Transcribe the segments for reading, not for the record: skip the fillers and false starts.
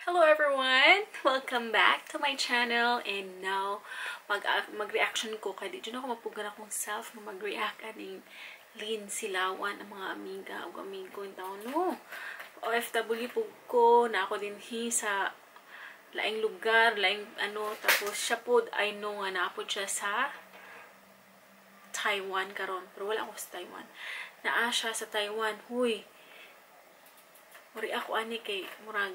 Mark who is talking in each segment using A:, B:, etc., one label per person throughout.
A: Hello everyone! Welcome back to my channel, and now mag-reaction ko kay di jud ako mapugan akong self nga mag-react aning Lynn Silawan ang mga amiga ug amigo in taon no. OFW pug ko na ako dinhi sa laing lugar, laing ano, tapos siya pod I know nga naa pod siya sa Taiwan karon, pero wala ako sa Taiwan. Naa siya sa Taiwan. Huy. Muri ako ani kay murag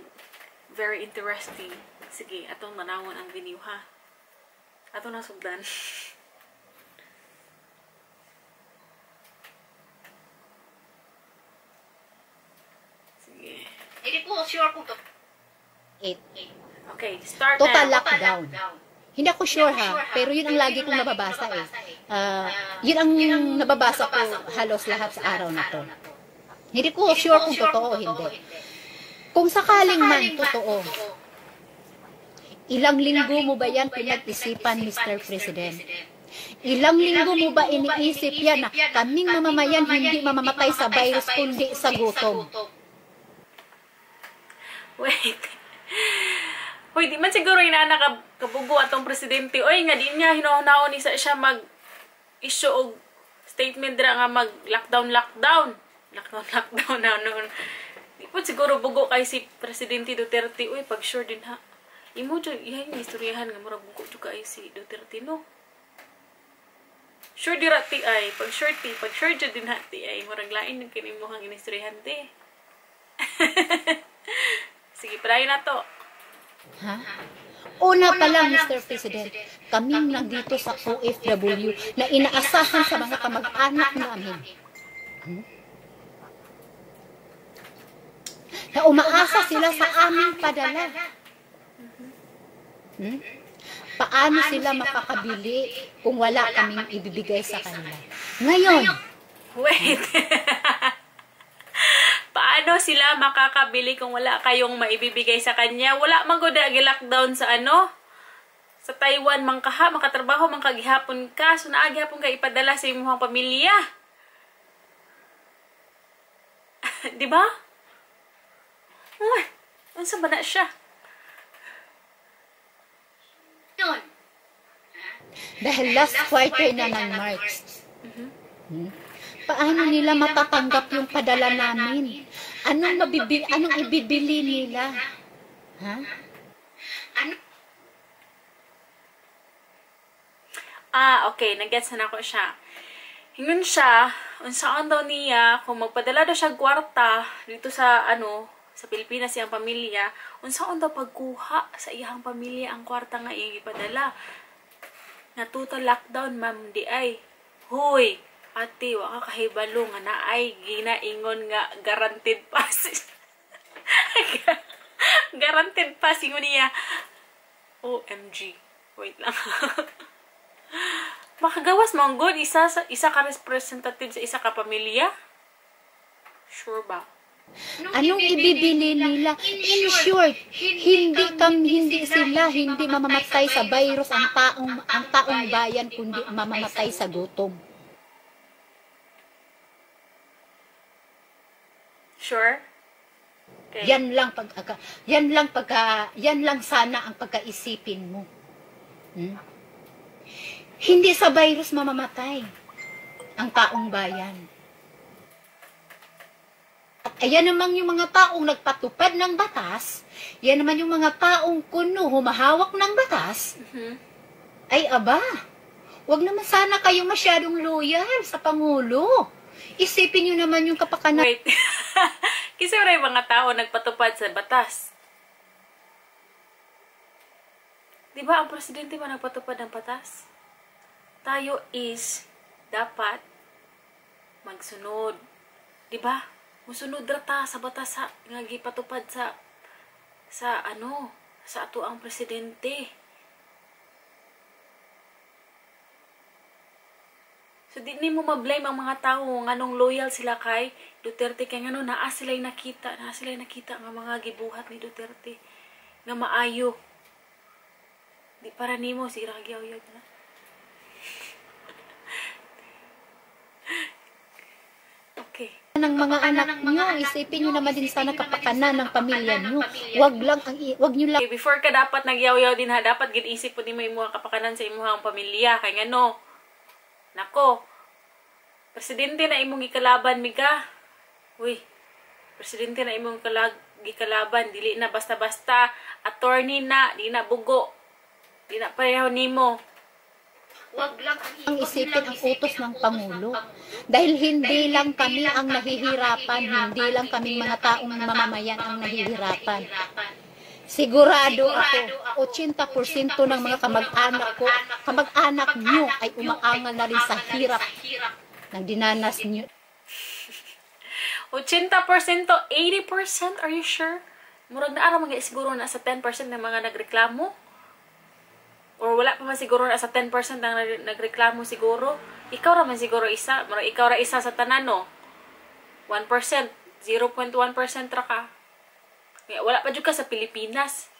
A: very interesting. Sige, atong tanawon ang video ha. Ato na sugdan. Sige.
B: Hindi ko sure kung
C: 8.
A: Okay, start
C: Total
A: na.
C: Lockdown. Hindi ako sure ha, pero yun ang lagi kong nababasa eh. Yun ang nababasa ko halos lahat sa araw na to. Hindi ko sure kung totoo o hindi. Kung sakaling man totoo, ilang linggo mo ba yan pinag-isipan, Mr. President? Ilang linggo mo ba iniisip yan na kaming mamamayan hindi mamamatay sa virus kundi sa gutom?
A: Wait. Hoy, di man siguro inana kabugo atong presidente. Oy, nga di niya hinuhunahon isa siya mag-issue og statement dira nga mag-lockdown, lockdown. Lockdown, lockdown na noon. Di po siguro bugo kay si Presidente Duterte. Uy, pag sure din ha. Imo jud ihay ni istoryahan nga murag bugo jud kay si Duterte no. Sure dira ti ay, pag sure ti, pag sure jud din ha ti ay murag lain yung kinimuhang inistoryahan ti. Sige, padayon na to.
C: Ha? Una pa lang, Mr. President, kaming nandito sa OFW na inaasahan sa mga kamag-anak namin. Na umaasa sila sa aming padala. Paano sila makakabili kung wala kaming ibibigay sa kanila? Ngayon,
A: wait. Paano sila makakabili kung wala kayong maibibigay sa kanya? Wala man gud gi-lockdown sa ano? Sa Taiwan man kaha, makatrabaho man kagihapon ka, so naa gihapon ka ipadala sa imong pamilya. Di ba? Uy, unsa ba na siya?
C: Dahil last quarter na ng March. Paano nila matatanggap yung padala namin? Anong anong ibibili nila? Ha?
B: Ano?
A: Ah, okay. Nag-gets na ako siya. Ingon siya, unsaan daw niya, kung magpadala daw siya kwarta dito sa ano, sa Pilipinas iyang pamilya, unsaon daw pagkuha sa iyang pamilya ang kwarta nga iyang ipadala. Na total lockdown, ma'am, di ay. Hoy, ate, wa ka kahibalo nga naay ginaingon nga guaranteed pass. Guaranteed pass ingon niya. OMG. Wait lang. Makagawas man gud isa ka representative sa isa ka pamilya? Sure ba?
C: Anong ibibili nila? In short, hindi sila hindi mamamatay sa virus ang taong bayan kundi mamamatay sa gutom.
A: Sure? Okay.
C: Yan lang sana ang pagkaisipin mo. Hindi sa virus mamamatay ang taong bayan. At ayan naman yung mga taong nagpatupad ng batas, yan naman yung mga taong kuno humahawak ng batas, ay aba, wag naman sana kayong masyadong loyal sa Pangulo. Isipin nyo naman yung kapakanan.
A: Wait. Kasi wala yung mga tao nagpatupad sa batas. Diba ang presidente ba nagpatupad ng batas? Tayo is dapat magsunod. Diba? Musunod ra ta sa batas sa nga gipatupad sa ano, sa ato ang presidente. So di nimo ma-blame ang mga tao nganong loyal sila kay Duterte kay ngano naa sila'y nakita, nga mga gibuhat ni Duterte nga maayo. Di para nimo si Ragyaw-yaw na. Okay.
C: Ng mga anak
B: ng mga
C: nyo,
B: anak
C: isipin
B: nyo,
C: nyo naman din
B: isipin
C: sana
B: nyo naman din
C: kapakanan
B: sana
C: ng pamilya
B: kapakanan ng
C: nyo.
B: pamilya
C: Wag
B: nyo.
C: lang ang wag nyo lang
A: Okay, before ka dapat nagyaw-yaw din ha, dapat gid-isip po din mo imuhang kapakanan sa imuhang pamilya. Kay ngano, nako, presidente na imong gikalaban, miga. Uy, presidente na imong gikalaban, dili na basta-basta, attorney na, di na bugo, di na pareho nimo.
B: Wag lang
C: ang
B: wag
C: isipin
B: lang
C: ang utos
B: isipin
C: ng
B: ang utos
C: Pangulo.
B: ng Pangulo.
C: Dahil hindi
B: Dahil
C: lang
B: hindi
C: kami
B: lang
C: ang
B: kami ang
C: nahihirapan, hindi lang kaming
B: hindi
C: mga
B: lang
C: taong
B: kaming mga
C: mamamayan ang
B: taong
C: nahihirapan.
B: nahihirapan.
C: Sigurado ako,
B: Sigurado ako,
C: 80% ng mga kamag-anak ko, kamag-anak nyo ay umaangal na rin sa
B: umaangal na rin
C: hirap
B: sa hirap
C: ng dinanas nyo.
A: 80%, 80%, are you sure? Murag na araw mga siguro na sa 10% ng mga nagreklamo. Or wala pa man siguro na sa 10% ng nagreklamo siguro. Ikaw ra man siguro isa. Murag ikaw ra isa sa tanan, no? 1%, 0.1% ra ka. Kaya wala pa jud ka sa Pilipinas.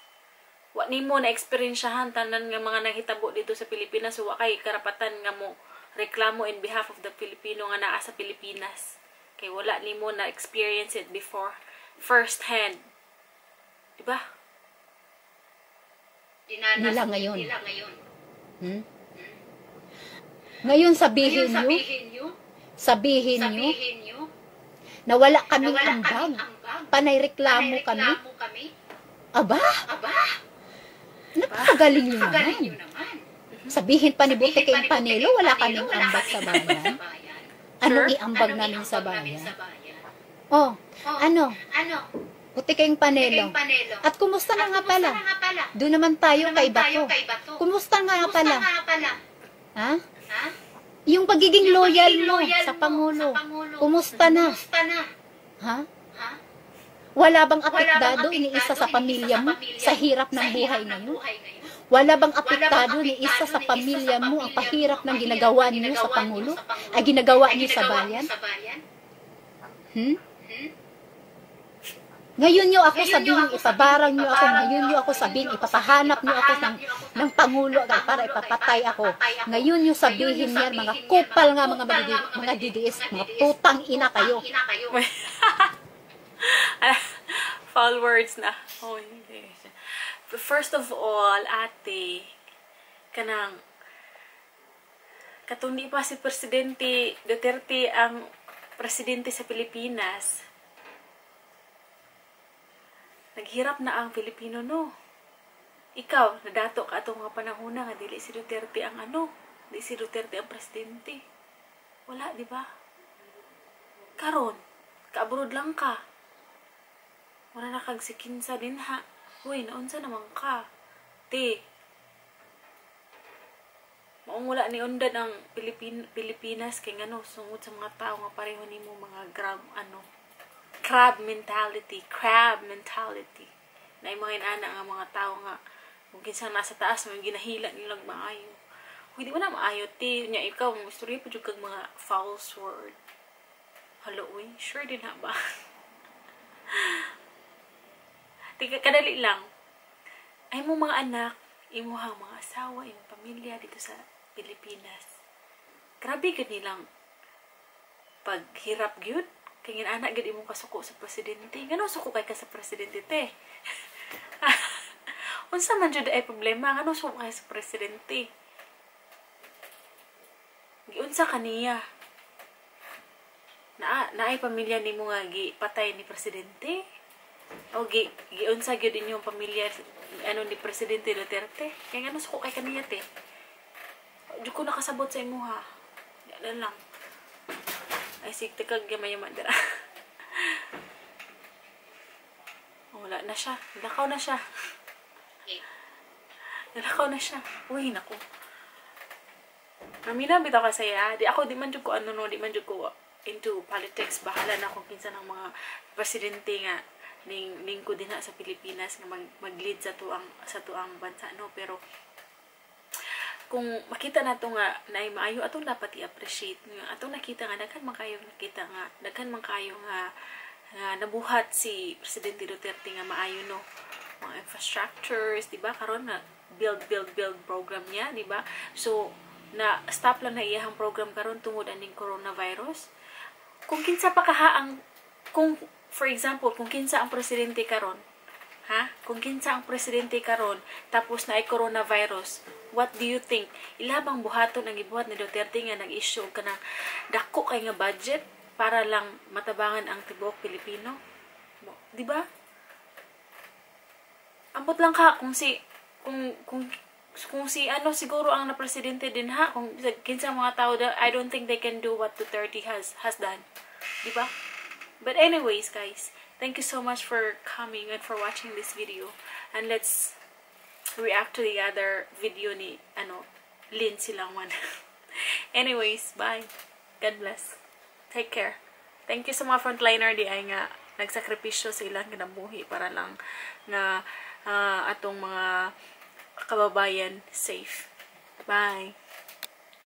A: Wa nimo na eksperyensyahan tanan nga mga nahitabo dito sa Pilipinas, so wa kay karapatan nga mo reklamo in behalf of the Filipino nga naa sa Pilipinas. Kay wala nimo na experience it before first hand. Di ba?
B: Dinanas
C: Nila ngayon.
B: Nila ngayon.
C: Ngayon sabihin
B: Ngayon
C: nyo,
B: sabihin nyo,
C: sabihin nyo,
B: sabihin nyo,
C: na wala
B: na
C: kaming
B: wala
C: ambag.
B: kaming ambag.
C: Panay reklamo
B: Panay
C: kami.
B: reklamo kami.
C: Aba,
B: Aba,
C: napakagaling nyo
B: kagaling
C: naman.
B: nyo naman.
C: Sabihin pa ni
B: Sabihin
C: Buti
B: pa
C: kay
B: ni
C: Panelo,
B: Buti
C: wala
B: kay
C: kaming
B: Panelo, wala
C: ambag sa
B: kaming
C: bayan.
B: ambag sa bayan.
C: Anong
A: Sure?
C: iambag
B: Anong
C: namin sa
B: iambag namin
C: bayan?
B: sa bayan?
C: Oh,
B: Oh,
C: ano?
B: Ano?
C: Buti kayong Panelo.
B: Kayong Panelo.
C: At kumusta na
B: At
C: nga
B: kumusta
C: pala?
B: na nga pala?
C: Doon naman tayo
B: Doon
C: kay
B: naman tayo
C: Bato.
B: kay Bato.
C: Kumusta nga
B: Kumusta
C: pala?
B: nga pala?
C: Ha?
B: Ha?
C: Yung pagiging loyal
B: Pagiging
C: mo
B: loyal
C: sa
B: mo
C: Pangulo.
B: sa Pangulo.
C: Kumusta na?
B: Kumusta na?
C: Ha?
B: Ha?
C: Wala bang
B: Wala bang
C: apektado ni isa
B: apektado
C: sa
B: ni
C: pamilya
B: isa sa
C: mo
B: pamilya
C: sa hirap
B: sa
C: ng
B: hirap
C: buhay
B: ng
C: ngayon?
B: buhay ngayon?
C: Wala bang
B: Wala bang
C: apektado ni isa
B: apektado
C: sa
B: ni isa
C: pamilya
B: sa
C: mo ang
B: pamilya
C: pahirap
B: mo
C: ng
B: ang
C: ginagawa
B: pahirap ng
C: niyo sa
B: ginagawa niyo
C: Pangulo?
B: sa Pangulo?
C: Ay ginagawa
B: Ay
C: niyo sa
B: ginagawa niyo
C: bayan?
B: sa bayan?
C: Hmm?
B: Hmm?
C: Ngayon niyo ako
B: Ngayon niyo
C: sabihin,
B: ako
C: ipabarang
B: sabihin,
C: niyo ako,
B: ipabarang
C: ngayon
B: niyo
C: niyo ako
B: ako,
C: sabihin,
B: ngayon niyo ako
C: ipapahanap niyo ako
B: ipapahanap
C: ng,
B: niyo ako
C: ng Pangulo
B: ng
C: ay para
B: Pangulo ay
C: ipapatay
B: para
C: ako.
B: ipapatay ako.
C: Ngayon niyo
B: Ngayon
C: sabihin
B: niyo
C: yan, mga
B: sabihin yan,
C: kupal
B: mga
C: nga mga,
B: kupal nga
C: mga
B: mga
C: DDS, mga
B: mga DDS,
C: putang ina kayo.
B: Putang ina kayo.
A: Foul words na. Oh, hindi. But first of all, ate, kanang katong di pa si Presidente Duterte ang presidente sa Pilipinas, naghirap na ang Pilipino, no? Ikaw, nadato ka atong mga panahon na nga dili si Duterte ang ano, di si Duterte ang presidente. Wala, di ba? Karon, kaabroad lang ka. Wala na kag sikinsa din ha. Uy, naunsa naman ka? Te. Maong wala ni undad ang Pilipinas kay ngano sungod sa mga tao nga pareho nimo, mga grab ano crab mentality, crab mentality. Na mga inana nga mga tao nga kung kinsa nasa taas may ginahila nila maayo. Uy, di mo na maayo, te. Nya ikaw mo istorya pa jud kag mga false word. Hello, uy, sure din ha ba? Tika, kadali lang. Ay mo mga anak, imuhang mga asawa, imong pamilya dito sa Pilipinas. Grabe gud nilang paghirap gyud. Kay ngin anak gyud imong kasuko sa presidente. Ngano suko kay ka sa presidente, te? Unsa man jud ay problema? Ngano suko kay sa presidente? Giunsa kaniya? Naa naay pamilya nimo nga gipatay ni presidente? O giunsa gyud inyong pamilya ano ni Presidente Duterte? Kaya ngano suko kay kaniya, te? Di ko nakasabot sa imuha. Di na lang. Ay, sig kag yama-yama dira. Wala na siya. Lakaw na siya. Nalakaw na siya. Uy, naku. Namina bitaw ka saya. Di ako, di man jud ko ano no, di man jud ko into politics. Bahala na kung kinsa ng mga presidente nga ning lingkod din na sa Pilipinas nga mag-lead sa tuang bansa, no, pero kung makita nato nga naay maayo, atong dapat i-appreciate nga atong nakita nga daghan man kayo nakita nga daghan man kayo nga nga nabuhat si Presidente Duterte nga maayo, no, mga infrastructures, di ba? Karon na build, build, build program niya, di ba? So na stop lang na iyahang program karon tungod aning coronavirus. Kung kinsa pa kaha ang, kung for example, kung kinsa ang presidente karon, ha? Kung kinsa ang presidente karon, tapos naay coronavirus, what do you think? Ila bang buhaton ang gibuhat ni Duterte nga nag-issue og kanang dako kay nga budget para lang matabangan ang tibuok Pilipino? Di ba? Ambot lang ka kung si ano siguro ang na presidente din ha, kung kinsa mga tao da, I don't think they can do what Duterte has done. Di ba? But anyways, guys, thank you so much for coming and for watching this video. And let's react to the other video ni ano Lynn Silangan. Anyways, bye. God bless. Take care. Thank you sa mga frontliner diay nga nagsakripisyo sa ilang kinabuhi para lang nga atong mga kababayan safe. Bye.